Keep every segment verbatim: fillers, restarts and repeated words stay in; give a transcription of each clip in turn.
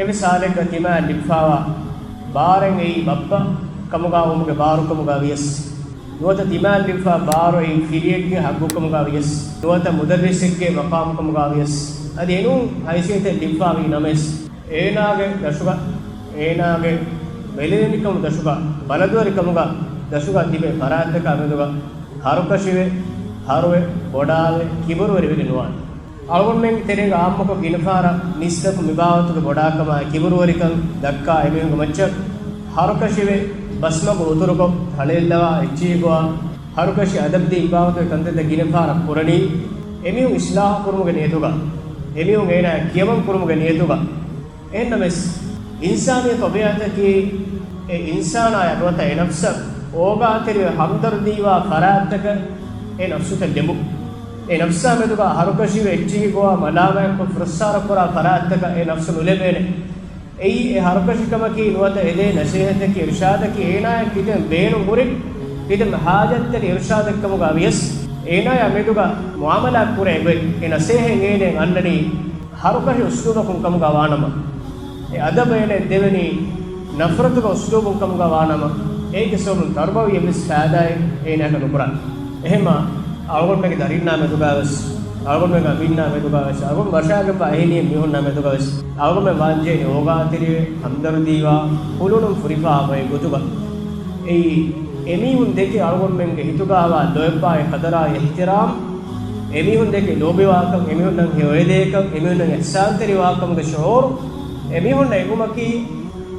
އެއްވެސް ހާލެއްގަ ތިމާއަށް ލިބިފާވާ ބާރެއް އެއީ ބައްޕަ ކަމުގަ ވުމުގެ ބާރުކަމުގަ ވިޔަސް، ނުވަތަ ތިމާއަށް ލިބިފާ ބާރު އެއީ ފިރިއެއްގެ ހައްގުކަމުގަ ވިޔަސް، ނުވަތަ މުދައްރިސެއްގެ މަޤާމުކަމުގަ ވިޔަސް، އަދި އެނޫން ހައިސިއްޔަތެއް ލިބިފާވީ ނަމަވެސް، އޭނާގެ ދަށުގަ، އޭނާގެ ބެލެނިކަމު ދަށުގަ، ބަލަދުވެރިކަމުގަ ދަށުގަ ތިބޭ ފަރާތްތަކާ މެދުގަ ހަރުކަށިވެ، ހަރުވެ، ބޮޑާވެ، ކިބުރުވެރިވެގެން ނުވާނެ. އަޅުގަނޑުމެންގެ ތެރޭގަ އާއްމުކޮށް ގިނަ ފަހަރަށް މީސްތަކުން މިބާވަތުގެ ބޮޑާކަމާއި ކިބުރުވެރިކަން ދައްކާ އެމީހުންގެ މައްޗަށް ހަރުކަށިވެ، ބަސްމަގު ހުތުރުކޮށް، ހަޅޭއްލަވާ، އެއްޗިހި ގޮވާ، ހަރުކަށި އަދަބުދީ މިބާވަތުގެ ކަންތައްތައް ގިނަ ފަހަރަށް ކުރަނީ، އެމީހުން އިސްލާހު ކުރުމުގެ ނިޔަތުގަ، އެމީހުން އޭނާ ކިޔަމަން ކުރުމުގެ ނިޔަތުގަ. އެހެންނަމަވެސް، އިންސާނީ ޠަބީޢަތަކީ، އެ އިންސާނާޔަށް ނުވަތަ އެ ނަފްސަށް އޯގާތެރިވެ ހަމްދަރުދީވާ ފަރާތްތަކަށް އެ ނަފްސުތައް ލެބު. އެ ނަފްސާ މެދުގަ ހަރުކަށިވެ އެއްޗިހި ގޮވާ މަލާމާތްކޮށް ފުރައްސާރަ ކުރާ ފަރާތްތަކަށް އެ ނަފްސު ނުލެބޭނެ. އެއީ އެ ހަރުކަށިކަމަކީ ނުވަތަ އެދޭ ނަސޭހަތަކީ އިރުޝާދަކީ އޭނާޔަށް ކިތަން ބޭނުން ހުރި، ކިތަން ހާޖަތްތެރި އިރުޝާދެއްކަމުގަ ވިޔަސް، އޭނާޔާ މެދުގަ މުއާމަލާތް ކުރޭ ގޮތް އެ ނަސޭހަތް އޭނައަށް އަންނަނީ، ހަރުކަށި އުސްލޫބަކުން ކަމުގަ ވާނަމަ، އެ އަދަބު އޭނައަށް ދެވެނީ ނަފްރަތުގެ އުސްލޫބުން ކަމުގަ ވާނަމަ، އޭގެ ސަބަބުން ތަރުބަވީ އެއްވެސް ފައިދާއެއް އޭނައަކަށް ނުކުރާނެ. އެހެންމާ، އަޅުގަނޑުމެންގެ ދަރިންނާ މެދުގަ ވެސް، އަޅުގަނޑުމެންގެ އަމިއްލާ މެދުގަ ވެސް، އަޅުގަނޑު ވަށާގެންވާ އެހެނިހެން މީހުންނާ މެދުގަ ވެސް، އަޅުގަނޑުމެން ވާންޖެހޭނީ އޯގާތެރިވެ، ހަމްދަރުދީވާ، ހުޅުނުން ފުރިފާ އޮތް ގޮތުގަ. އެއީ، އެމީހުން ދެކެ އަޅުގަނޑުމެންގެ ހިތުގައިވާ ލޯތްބާއި ޤަދަރާއި އިޙްތިރާމް، އެމީހުން ދެކެ ލޯބިވާކަން، އެމީހުންނަށް ހެޔޮއެދޭކަން، އެމީހުންނަށް އިޙްސާންތެރިވާކަމުގެ ޝުޢޫރު، އެމީހުންނަށް އެނގުމަކީ،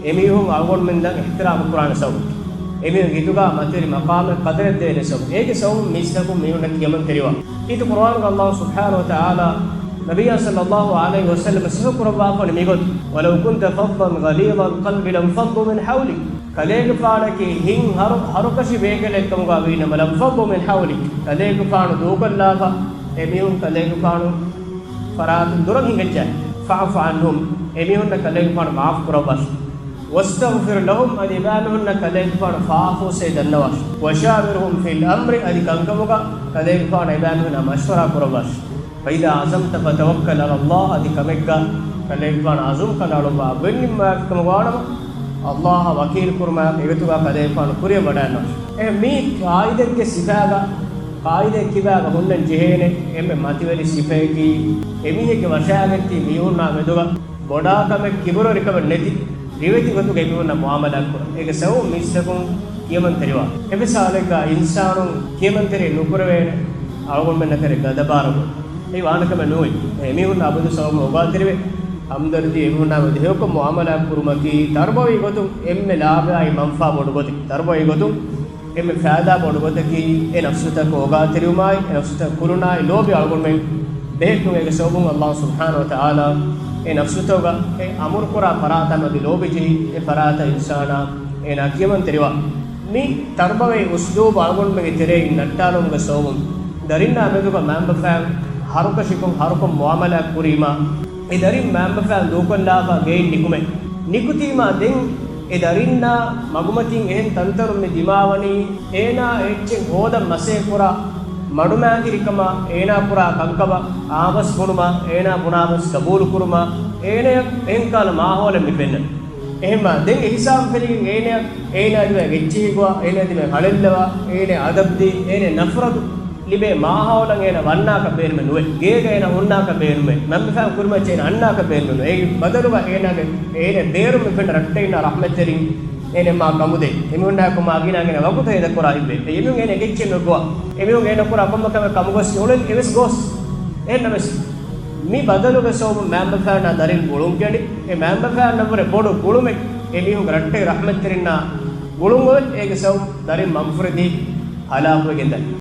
އެމީހުން އަޅުގަނޑުމެން ދަށް އިޙްތިރާމް ކުރާނެ ސަބަބު. އެމީހުން ހިތުގަ މަތިވެރި މަޤާމެއް ޤަދަރެއް ދޭނެ ސަބަބު. އޭގެ ސަބަބުން މީސްތަކުން މީހުންނަށް ކިޔަމަންތެރިވާ. ކީރިތި ޤުރުއާނުގަ ﷲ ސުބްޙާނަހޫ ވަތަޢާލާ ނަބިއްޔާ ޞައްލައްލާހު ޢަލައިހި ވަސައްލަމަ ސިފަ ކުރައްވާފަ މިގޮތަށް، "ولو كنت فظا غليظ القلب لانفضوا من حولك." ކަލޭގެފާނަކީ ހިތް ހަރު، ހަރުކަށި ބޭކަލެއް ކަމުގަ ވީނަމަ، "لانفضوا من حولك." ކަލޭގެފާނު ދޫކޮށްލާފަ، އެމީހުން ކަލޭގެފާނު ފަރާތުން ދުރަށް ހިނގައްޖާ. "فاعف عنهم." އެމީހުންނަށް ކަލޭގެފާނު މާފު ކުރައްވާށި. "واستغفر لهم." އަދި އެބައިމީހުންނަށް ކަލޭގެފާނު ފާފަހުސޭ ދަންނަވާށި. "وشاورهم في الأمر." އަދި ކަންކަމުގަ ކަލޭގެފާނު އެބައިމީހުންނާ މަޝްވަރާ ކުރައްވާށި. "فإذا عزمت فتوكل على الله." އަދި ކަމެއްގަ ކަލޭގެފާނު އަޒުމް ކަނޑައަޅުއްވާ ގޮތް ނިންމާފިކަމަށް ވާނަމަ، ﷲ އަށް ވަކީލު ކުރުމާ އެގޮތުގަ ކަލޭގެފާނު ކުރިއަށް ވަޑައިގަންނަވާށި. އެ މި ޤާއިދެއްގެ ސިފައިގަ، ޤާއިދެއް ކިބާގަ ހުންނަން ޖެހޭނެ އެންމެ މަތިވެރި ސިފައަކީ، އެމީހެއްގެ ވަށާގެންތީ މީހުންނާ މެދުގަ ބޮޑާކަމެއް، ކިބުރުވެރިކަމެއް ނެތި، ރިވެތި ގޮތުގަ އެމީހުންނާ މުއާމަލާތް ކުރަން. އޭގެ ސަބަބުން މީސްތަކުން ކިޔަމަންތެރިވާ. އެއްވެސް ހާލެއްގަ އިންސާނުން ކިޔަމަންތެރި ނުކުރެވޭނެ އަޅުގަނޑުމެންނަށް ކަރެއް ގަދަބާރަކުން. އެއީ ވާނެ ކަމެއް ނޫން. އެމީހުންނާ އަބަދު ސަބަބުން އޮގާތެރިވެ، ހަމްދަރުދީ އެމީހުންނާ މެދު ހެޔޮކޮށް މުއާމަލާތް ކުރުމަކީ ތަރުބަވީ ގޮތުން އެންމެ ލާބައާއި މަންފާ ބޮޑު ގޮތެއް. ތަރުބަވީ ގޮތުން އެންމެ ފައިދާ ބޮޑު ގޮތަކީ، އެ ނަފްސުތަކަށް އޮގާތެރިވުމާއި، އެ ނަފްސުތައް ކުރުނާއި ލޯބި އަޅުގަނޑުމެން ބެހެއްޓުން. އޭގެ ސަބަބުން ﷲ ސުބްޙާނަހޫ ވަތަޢާލާ އެ ނަފްސުތަކުގަ އެ އަމުރުކުރާ ފަރާތާ މެދު ލޯބިޖެހި، އެ ފަރާތަށް އިންސާނާ އޭނާ ކިޔަމަންތެރިވާ. މި ތަރުބަވީ އުސްލޫބު އަޅުގަނޑުމެންގެ ތެރެއިން ނައްޓާލުމުގެ ސަބަބުން، ދަރިންނާ މެދުގަ މައިންބަފައިން ހަރުކަށިކޮށް، ހަރުކޮށް މުއާމަލާތް ކުރީމާ، އެ ދަރިން މައިންބަފައިން ދޫކޮށްލާފަ ގެއިން ނިކުމެ، ނިކުތީމާ ދެން އެ ދަރިންނާ މަގުމަތީން އެހެން ތަންތަނުން މި ދިމާވަނީ، އޭނާ އެއްޗެއް ހޯދަން މަސައްކަތް ކުރާ، މަޑުމައިތިރިކަމާ، އޭނާ ކުރާ ކަންކަމަށް އާބަސް ބުނުމާ، އޭނާ ބުނާބަސް ގަބޫލު ކުރުމާ، އޭނަޔަށް އެހެން ކަހަލަ މާހައުލެއް މި ފެންނަނީ. އެހެންމާ ދެން އެ ހިސާބުން ފެނިގެން އޭނަޔަށް، އޭނާ ދިމާއަށް އެއްޗިހި ގޮވާ، އޭނާ ދިމާއަށް ހަޅޭއްލަވާ، އޭނަޔަށް އަދަބުދީ، އޭނަޔަށް ނަފްރަތު ލިބޭ މާހައުލަށް އޭނަ ވަންނާކަށް ބޭނުމެއް ނުވޭ. ގޭގަ އޭނަ ހުންނާކަށް ބޭނުމެއް، މަންމަފާން ކުރިމައްޗަށް އޭނަ އަންނާކަށް ބޭނުމެއް ނުވޭ. އޭގެ ބަދަލުގަ އޭނާގެ، އޭނަ ބޭރު މި ފެންނަ ރައްޓެއް އިންނަ ރަޙްމަތްތެރިން އޭނަ މާ ކަމުދޭ. އެމީހުންނާއެކު މާ ގިނަ ގިނަ ވަގުތު ހޭދަ ކުރާ ހިތްވޭ. އެ އެމީހުން އޭނަ ގެއްޗެއް ނުގޮވާ. އެމީހުން އޭނަ ކުރާ ކޮންމެ ކަމެއް ކަމުގޮސް އުޅެން އެވެސް ގޮސް. އެހެންނަމަވެސް މި ބަދަލުގެ ސަބަބުން މައިންބަފާނާ ދަރިން ގުޅުން ކެނޑި. އެ މައިންބަފާނަށްވުރެ ބޮޑު ގުޅުމެއް އެމީހުންގެ ރައްޓެއް ރަޙްމަތްތެރިންނާ ގުޅުން އޮވެ. އޭގެ ސަބަބުން ދަރިން މަގުފުރެދީ ހަލާކުވެގެން ދަނީ.